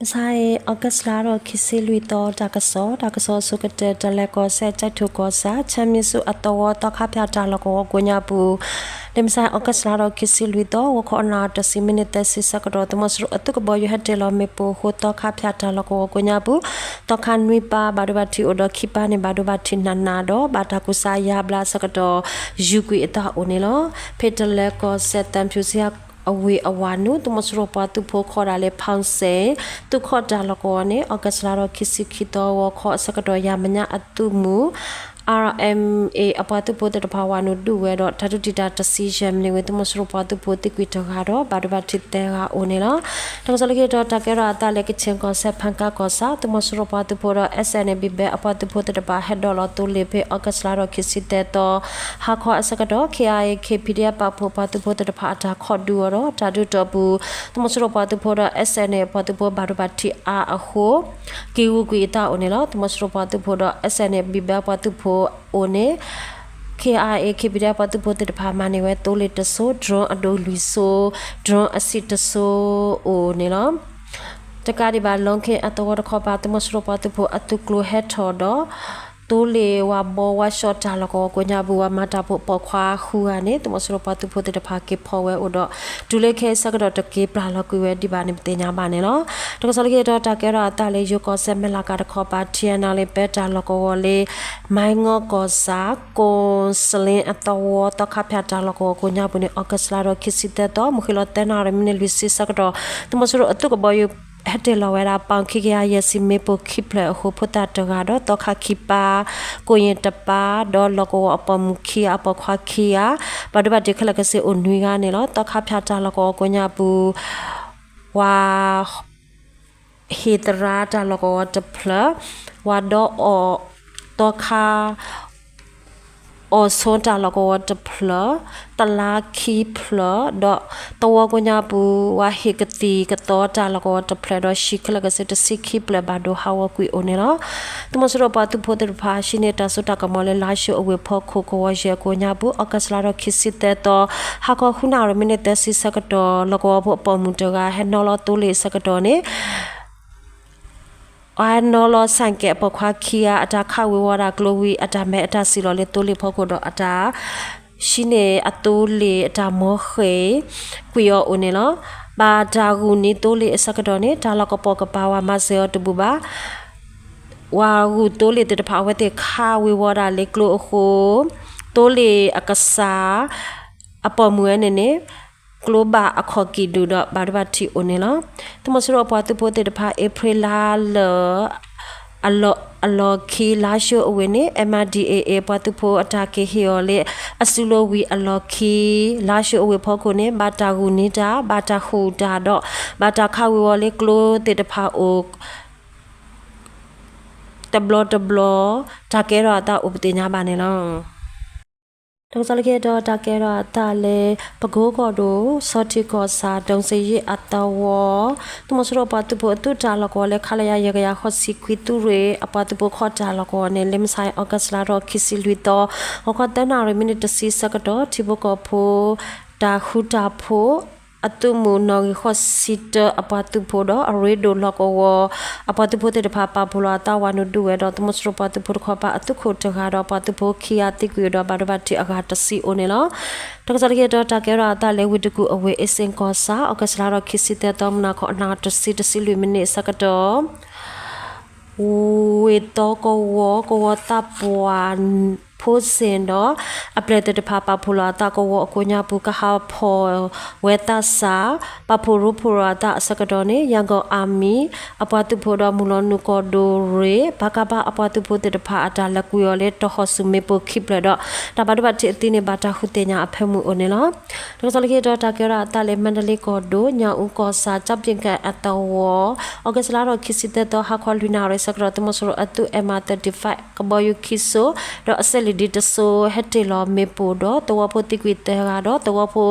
မုၢ်ဆါအံၤ August လါထီၣ်ခံဆံလွံၢ်သီ တၢ်ကစီၣ်, တၢ်ကစီၣ်အဆိကတၢၢ် တလဲၤကီၢ်စဲၣ် ကၠဲးထိၣ်ကီၢ်ဆၣ် ဆၢမံၤဆူအသဝီ သီခါဖၠၣ်တၢ်လီၢ်ကဝီၤကိးညါပူၤ, လၢမုၢ်ဆါအံၤ August လါထီၣ်ခံဆံလွံၢ်သီ ဂီၤခီအနၣ်တဆံ မံးနံးသၢဆံဆၢကတီၢ် သုးမီၤစိရိၤအသုးကဘီယူၤဟဲတ့ၢ်လီၤမ့ၣ်ပိၢ်အဃိ သီခါဖၠၣ်တၢ်လီၢ်ကဝီၤကိးညါပူၤ သီခါနွံပၢ် ဘၣ်ဒိဘၣ်ထံးအိၣ်ဒီးခံပၢ်န့ၣ် ဘၣ်ဒိဘၣ်ထံးနးနးဒီး ဘၣ်တၢ်ကူစါယါဘျါအဆၢကတီၢ် ယူၤကွံာ်အသးအိၣ်န့ၣ်လီၤ. ဖဲတလဲၤကီၢ်စဲၣ် သံဖြူဇရပ် အဝ့ၢ်အဝၤနုာ် သုးမီၤစိရိၤပှၤသုးဖိခီဒၣ်လၢ ဖီၣ်စ့ၣ် သုးခီၣ်တၢ်လီၢ်ကဝီၤန့ၣ် August လါထီၣ်ခံဆံခံသီ ဂီၤခီအဆၢကတီၢ် ယၤမဲာ်ညါအသုးမုၢ် R M A အပှၤသုးဖိသ့ၣ်တဖၣ် ဝၤနုာ်ဒုးဝဲဒီး တၢ်ဒုးတံာ်တာ်တဆံယဲၢ်မံးနံးဝံၤ သုးမီၤစိရိၤပှၤသုးဖိသံကွံာ်တဂၤဒီး ဘၣ်ဒိဘၣ်ထံးသၢဂၤအိၣ်န့ၣ်လီၤ. တၢ်ကစီၣ်လၢခံတီၤ တၢ်ကဲထီၣ်အသးလၢ ကခၠ့ၣ်ကီၢ်စဲၣ် ဖၣ်ကါကီၢ်ဆၣ် သုးမီၤစိရိၤပှၤသုးဖိဒီး S N A B B အပှၤသုးဖိသ့ၣ်တဖၣ် ဟဲဒိးလီၤသိလ့ၣ်ဖဲ August လါထီၣ်ခံဆံသၢသီ ဟါခီအဆၢကတီၢ် K I A K P D F ပာ်ဖှိၣ်ပှၤသုးဖိသ့ၣ်တဖၣ်အတၢ်ခိးဒုးအီၤဒီး တၢ်ဒုးတီၢ်ပူၤ သုးမီၤစိရိၤပှၤသုးဖိဒီး S N A ပှၤသုးဖိဘၣ်ဒိဘၣ်ထံးအါအဃိ က့ၤဂုာ်ကွံာ်အသးအိၣ်န့ၣ်လီၤ. သုးမီၤစိရိၤပှၤသုးဖိဒီး S N A B B ပှၤသုးဖိအိၣ်န့ၣ် K I A K P D F ပှၤသုးဖိသ့ၣ်တဖၣ် မၤန့ၢ်ဝဲသိလ့ၣ်တစိၤ drone အဒိလွံၢ်စိၤ drone အဆံးတစိၤအိၣ်န့ၣ်လီၤ. တကးဒံးဘၣ် လီၢ်ခ့အသဝီတခီပၤ သုးမီၤစိရိၤပှၤသုးဖိအသုးကျိၤဟဲထီၣ်ဒီး သိလ့ၣ်ဝၤဘီဝါဆှီတၢ်လီၢ်ကဝီၤကိးညါပူၤ ပှၤမၤတၢ်ဖိပိာ်ခွါဃုဂၤန့ၣ် သုးမီၤစိရိၤပှၤသုးဖိသ့ၣ်တဖၣ်က့ၤဖီၣ်ဝဲအိၣ်ဒီး တုၤလၢခဲအံၤဆၢကတီၢ်တက့ၤပျၢ်လီၤကွံာ်ဝဲဒံးဘၣ်န့ၣ် ပသ့ၣ်ညါဘၣ်န့ၣ်လီၤ. တၢ်ကစီၣ်လၢခံတီၤ တၢ်ကဲထီၣ်အသးလၢ ယိၤကီၢ်စဲၣ် မဲၢ်လးကးတခီပၤ T N L A ပၢတၢ်လီၢ်ကဝီၤလၢ မၢ်ငီကီၢ်ဆၣ် ကိၣ်စလ့အသဝီ သီခါဖၠၣ်တၢ်လီၢ်ကဝီၤကိးညါပူၤန့ၣ် August လါထီၣ်ခံဆံသၢသီ မုၢ်ဃ့ၢ်လီၤသၢနၣ်ရံၣ် မံးနံးလွံၢ်ဆံဆၢကတီၢ် သုးမီၤစိရိၤအသုးကဘီယူၤ ဟဲတ့ၢ်လီၤဝဲဒၣ် ပီၣ်ခံကယၤယဲၢ်ဆံမ့ၣ်ပိၢ်ခံဖျၢၣ်အဃိ ဖိသၣ်တဂၤဒီး သီခါခံပၢ် ကိၣ်ယဲၢ်တပၢ် ဒီးလီၢ်ကဝီၤအပိာ်မုၣ်ခံဂၤ အပိာ်ခွါခံဂၤ ဘၣ်ဒိဘၣ်ထံးခဲလၢာ်ခဲဆ့အိၣ်နွံဂၤန့ၣ်လီၤ. သီခါဖၠၣ်တၢ်လီၢ်ကဝီၤကိးညါပူၤ ဝၤ ဟ့ၣ်သရၣ်တၢ်လီၢ်ကဝီၤတဖျၢၣ်, ဝၤဒီးအီၣ် သီခါ အီၣ်ဆိတၢ်လီၢ်ကဝီၤတဖျၢၣ်, တလါခံဖျၢၣ်, ဒီးသဝီကိးညါပူၤ ဝၤဟ့ၣ်ကသံၣ်ကသီတၢ်လီၢ်ကဝီၤတဖျၢၣ် ဒီးဟံၣ်ခဲလၢာ်ခဲဆ့တဆံခံဖျၢၣ်ဘၣ်ဒိဟးဂီၤကွံာ်အိၣ်န့ၣ်လီၤ. သုးမီၤစိရိၤပှၤသုးဖိသ့ၣ်တဖၣ် ဟံးန့ၢ်တၢ်စိတၢ်ကမီၤလၢ လါၡိၤအဝ့ၢ်ဖီခိၣ် ကဝီၤယဲၢ်ကိးညါပူၤ August လါထီၣ်ခံဆံသၢသီ ဟါခီဃုနၣ်ရံၣ် မံးနံးသၢဆံဆၢကတီၢ် လီၢ်ကဝီၤဖိအပိာ်မုၣ်တဂၤ ဟဲနီၤလီၤသိလ့ၣ်အဆၢကတီၢ်န့ၣ် အဝဲနီၤလီၤဆၣ်ကဲးအပိာ်ခွါခံဂၤ အတၢ်ခးဝ့ၤဝီၤဒၣ်ကျိဝံၤ အတၢ်မဲာ်အတၢ်စံၣ်လီၤလၢသိလ့ၣ်ဖီခိၣ်ဒီး အတၢ် ဟံးန့ၢ်အသိလ့ၣ်အတၢ်မီဃဲၤ ကွံာ်အီၤအိၣ်န့ၣ်လီၤ. ဘၣ်တၢ်ဂုာ်န့ၢ်သိလ့ၣ်အဆၢကတီၢ်န့ၣ် တၢ်လီၢ်ကပိာ်ကပၤဝဲမၤစၢၤအီၤတဘူၣ်ဘၣ်. ဝၤဂုာ်သိလ့ၣ်သ့ၣ်တဖၣ် အဝဲသ့ၣ်ခးဝ့ၤဝီၤဒၣ်လၢကျိအဃိ သိလ့ၣ်အကစၢ် အပိာ်မုၣ်ဝဲန့ၣ်န့ၣ် ကျိဘၣ်အခီၣ်ကံၣ်ဒုၣ်ဒီး ဘၣ်ဒိဘၣ်ထံးအိၣ်န့ၣ်လီၤ. သုးမီၤစိရိၤအပှၤသုးဖိသ့ၣ်တဖၣ် အ့ဖြ့လါလၢာ် အလီၢ်ခံ လါၡိၤအဝ့ၢ်န့ၣ် M I D A A ပှၤသုးဖိအတၢ်က့ၤဟ့ၣ်အီၤလၢ အစုလိၤဝံၤအလီၢ်ခံ လါၡိၤအဝ့ၢ်ဖီခိၣ်န့ၣ် ဘၣ်တၢ်ဂုာ်န့ၢ်တၢ် ဘၣ်တၢ်ဃုာ်တၢ်ဒီး ဘၣ်တၢ်ခးဝ့ၤဝီၤလၢကျိသ့ၣ်တဖၣ်အိၣ် တဘျီတဘျီ တၢ်ကဲထီၣ်အသးအိၣ်ပသ့ၣ်ညါဘၣ်န့ၣ်လီၤ. တၢ်ကစီၣ်လၢခံတီၤ တၢ်ကဲထီၣ်အသးလၢ ပကိကီၢ်ဒိၣ် စီၤထံးကီၢ်ဆၣ် ဒိၣ်စ့ယ့ၣ်အသဝီ သုးမီၤစိရိၤပှၤသုးဖိအသုးတၢ်လီၢ်ကဝီၤလၢ ခလရ ယဲၢ်ကယၤဃိးဆံခွံ သုးရ့ၣ် အပှၤသုးဖိခီၣ်တၢ်လီၢ်ကဝီၤန့ၣ် လၢမုၢ်ဆါအံၤ August လါထီၣ်ခံဆံလွံၢ်သီ ဂီၤခီသၢနၣ်ရံၣ် မံးနံးတဆံဆၢကတီၢ် ထံဖိကီၢ်ဖိ တၢ်ဃူတၢ်ဖိး အသုးမုၢ်နီၣ်ဂံၢ်ဃိးဆံတၢ အပှၤသုးဖိဒီး အရ့ဒိၣ်လီၢ်ကဝီၤ အပှၤသုးဖိသ့ၣ်တဖၣ် ပာ်ဖှိၣ်လီၤအသးဝးနုာ်ဒုးဝဲဒီး သုးမီၤစိရိၤပှၤသုးဖိတခီၣ်ပၤအသုးခိၣ်တဂၤဒီး ပှၤသုးဖိခံဂၤသံကွံာ်ဒီး ဘၣ်ဒိဘၣ်ထံးအဂၤတဆံအိၣ်န့ၣ်လီၤ. တၢ်ကစီၣ်လၢခံတီၤ တၢ်ကဲထီၣ်အသးလၢ ဝ့ၢ်တကူၣ်အဝ့ၢ် အ့စ့ၣ်ကီၢ်ဆၣ် August လါထီၣ်ခံဆံသၢသီ မုၢ်နၤခီ အနၣ်တဆံ တဆံလွံၢ်မံးနံးအဆၢကတီၢ် ဝ့ၢ်သီကဝီၤ ကဝီၤသးပှၢ် ဖိစ့ၣ်ဒီး အပျဲၢ်သ့ၣ်တဖၣ် ပာ်ဖှိၣ်လီၤအသးကဝီၤအကိးညါပူၤ ကဟးဖီၣ်ဝဲသးစၢ် ပာ်ဖှိၣ်ရိဖှိၣ်လီၤအသးအဆၢကတီၢ်န့ၣ် Yangon Army အပှၤသုးဖိဒီး မုၢ်လီၤနုာ်ကီၢ်ဒိၣ်ရ့ၣ် ပကဖ အပှၤသုးဖိသ့ၣ်တဖၣ် အတၢ်လဲၤကွံာ်အီၤလၢ တီၢ်ဃီၣ်ဆူၣ်မ့ၣ်ပိၢ်ခံဖျၢၣ်ဒီး တၢ်ဘၣ်ဒိဘၣ်ထံးအသံန့ၣ် ဘၣ်တၢ်ဃုသ့ၣ်ညါအဖၢမုၢ်အိၣ်န့ၣ်လီၤ. တၢ်ကစီၣ်လၢခံတီၤ တၢ်ကဲထီၣ်အသးလၢ မါဒလ့ကီၢ်ဒိၣ် ညၣ်အူကီၢ်ဆၣ် ကၠီပၠ့ၣ်ကဲၣ်အသဝီ August လါထီၣ်ခံဆံသၢသီ ဟါခီလွံၢ်နၣ်ရံၣ်ဆၢကတီၢ် သုးမီၤစိရိၤအသုး M I thirty-five ကဘီယူၤခံစိၤ ဒီးအစဲးလံၤဒံတစိၤ ဟဲတ့ၢ်လီၤမ့ၣ်ပိၢ်ဒီး သဝီဖိသံကွံာ်သၢဂၤဒီး သဝီဖိ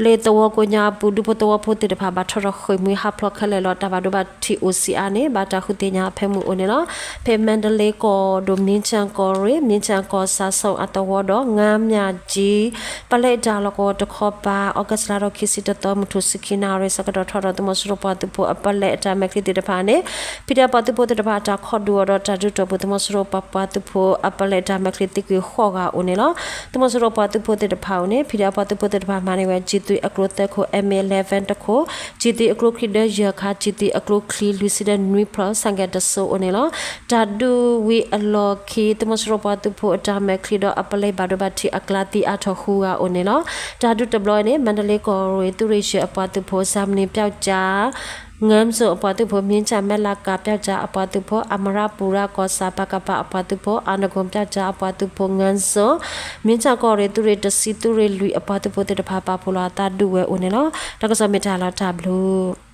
လၢသဝီကိးညါအပူၤ ဒူဖိသဝီဖိသ့ၣ်တဖၣ် ဘၣ်ထီၣ်ထီၣ်ဃ့ၢ်မှံဟးဖျိးခဲလၢာ်လီၤ. တၢ်ဘၣ်ဒိဘၣ်ထံးအိၣ်ဆံးအါန့ၣ် ဘၣ်တၢ်ဃုသ့ၣ်ညါအဖၢမုၢ်အိၣ်န့ၣ်လီၤ. ဖဲမါဒလ့ကီၢ်ဒိၣ် မ့ၢ်ဆၣ်ကီၢ်ရ့ၣ် မ့ၢ်ဆၣ်ကီၢ်ဆၣ်ဆိၣ်အသဝီဒီး ငါးမြကြီး ပလဲတၢ်လီၢ်ကဝီၤတခီပၤ August လါထီၣ်ခံဆံတသီ မုၢ်ထူၣ်ဆံခံနၣ်ရံၣ် ဆၢကတီၢ်ထီၣ်ဒီး သုးမီၤစိရိၤပှၤသုးဖိအပလဲတၢ်မဲာ်ချံသ့ၣ်တဖၣ်န့ၣ် ဖံးဒဲးပှၤသုးဖိသ့ၣ်တဖၣ်အတၢ်ခိးဒုးအီၤဒီးတၢ်ဒုးတီၢ်ပူၤ သုးမီၤစိရိၤပှၤသုးဖိအပလဲတၢ်မဲာ်ချံသံကွံာ်ဃိးဂၤအိၣ်န့ၣ်လီၤ. သုးမီၤစိရိၤပှၤသုးဖိသ့ၣ်တဖၣ်အိၣ်န့ၣ် ဖံးဒဲးပှၤသုးဖိသ့ၣ်တဖၣ် မၤန့ၢ်ဝဲ ကျည်သွေးအကျိသၢခိၣ် M eleven တခိၣ်, ကျည်သွေးအကျိချံဒၢယဲၢ်ခါ, ကျည်သွေးအကျိချံလွံၢ်ဆံဒီးနွံဖျၢၣ် ဆိုင်ကယ်တစိၤအိၣ်န့ၣ်လီၤ. တၢ်ဒုးဝံၤအလီၢ်ခံ သုးမီၤစိရိၤပှၤသုးဖိအတၢ်မဲာ်ချံဒီးအပလဲဘၣ်ဒိဘၣ်ထံးအကျါသံအါထီၣ်ဃုဂၤအိၣ်န့ၣ်လီၤ. တၢ်ဒုးတဘျီအံၤန့ၣ် မါဒလ့ကီၢ်ရ့ၣ် သုးရ့ၣ်ယဲၢ်အပှၤသုးဖိ, ဇာမနံပျောက်ကျား, ငမ်းစုံအပှၤသုးဖိ, မြင်းခြံမဲလးကပျောက်ကျားအပှၤသုးဖိ, အမရပူရကီၢ်ဆၣ် ပကဖ အပှၤသုးဖိ, အာနဂုံပျောက်ကျားအပှၤသုးဖိ, ငမ်းစုံ, မြင်းခြံကီၢ်ရ့ၣ် သုးရ့ၣ်တဆံ သုးရ့ၣ်လွံၢ်အပှၤသုးဖိသ့ၣ်တဖၣ် ပာ်ဖှိၣ်လီၤအသးဒုးဝဲအိၣ်န့ၣ်လီၤ. တၢ်ကစီၣ်မ့ၢ်တၢ်လီၤတၢ်ဘျုး